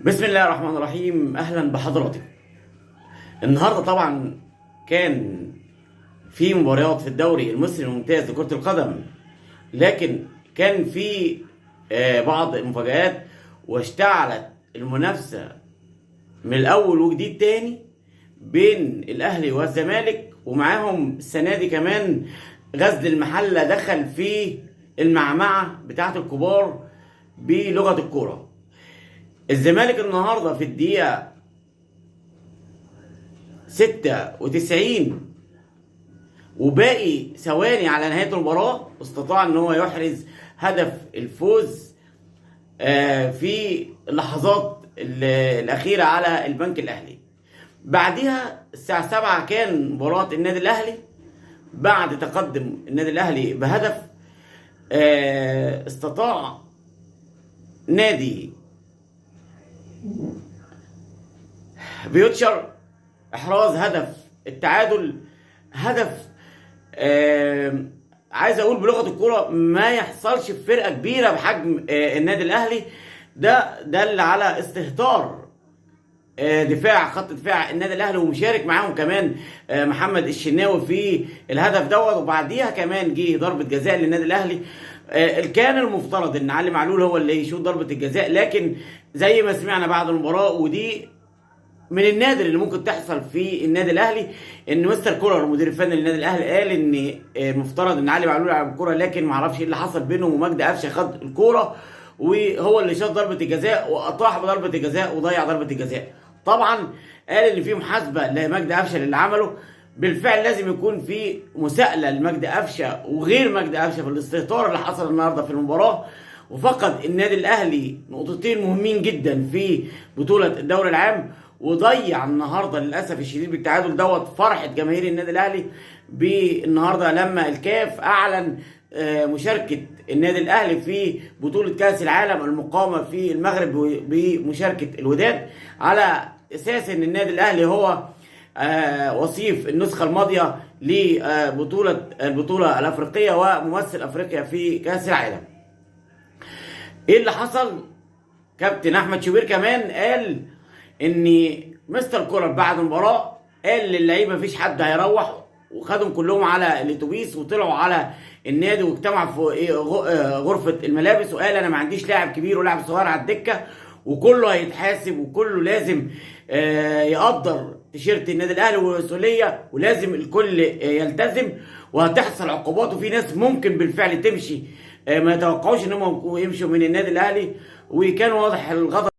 بسم الله الرحمن الرحيم. اهلا بحضراتكم. النهارده طبعا كان في مباريات في الدوري المصري الممتاز لكرة القدم، لكن كان في بعض المفاجآت واشتعلت المنافسة من الاول وجديد تاني بين الاهلي والزمالك، ومعاهم السنة دي كمان غزل المحلة دخل في المعمعة بتاعة الكبار بلغة الكورة. الزمالك النهارده في الدقيقة 96 وباقي ثواني على نهاية المباراة استطاع ان هو يحرز هدف الفوز في اللحظات الأخيرة على البنك الأهلي. بعدها الساعة 7 كان مباراة النادي الأهلي، بعد تقدم النادي الأهلي بهدف استطاع نادي فيوتشر احراز هدف التعادل، هدف عايز اقول بلغه الكورة ما يحصلش في فرقه كبيرة بحجم النادي الاهلي. ده دل على استهتار دفاع خط دفاع النادي الاهلي، ومشارك معاهم كمان محمد الشناوي في الهدف دوت. وبعديها كمان جه ضربه جزاء للنادي الاهلي. كان المفترض ان علي معلول هو اللي يشوط ضربه الجزاء، لكن زي ما سمعنا بعد المباراة، ودي من النادر اللي ممكن تحصل في النادي الاهلي، ان مستر كولر المدير الفني للنادي الاهلي قال ان المفترض ان علي معلول يلعب الكورة، لكن ما اعرفش ايه اللي حصل بينهم، ومجدي قفشه خد الكورة وهو اللي شاط ضربه الجزاء وقطعها بضربه الجزاء وضيع ضربه الجزاء. طبعا قال ان في محاسبه لمجدي قفشه للي عمله، بالفعل لازم يكون في مساءله لمجدي قفشه وغير مجدي قفشه في الاستهتار اللي حصل النهارده في المباراة. وفقد النادي الاهلي نقطتين مهمين جدا في بطوله الدوري العام، وضيع النهارده للاسف الشديد بالتعادل دوت فرحه جماهير النادي الاهلي بالنهارده لما الكاف اعلن مشاركة النادي الاهلي في بطوله كاس العالم المقامة في المغرب بمشاركة الوداد، على اساس ان النادي الاهلي هو وصيف النسخة الماضية لبطولة البطولة الافريقية وممثل افريقيا في كاس العالم. ايه اللي حصل؟ كابتن احمد شوبير كمان قال ان مستر كولر بعد المباراة قال للعيبة مفيش حد هيروح، وخدهم كلهم على الاتوبيس وطلعوا على النادي واجتمعوا في غرفة الملابس، وقال انا ما عنديش لاعب كبير ولاعب صغير على الدكة، وكله هيتحاسب وكله لازم يقدر تيشيرت النادي الاهلي والمسؤولية، ولازم الكل يلتزم، وهتحصل عقوبات، وفي ناس ممكن بالفعل تمشي، ما يتوقعوش ان هم يمشوا من النادي الاهلي. وكان واضح الغضب.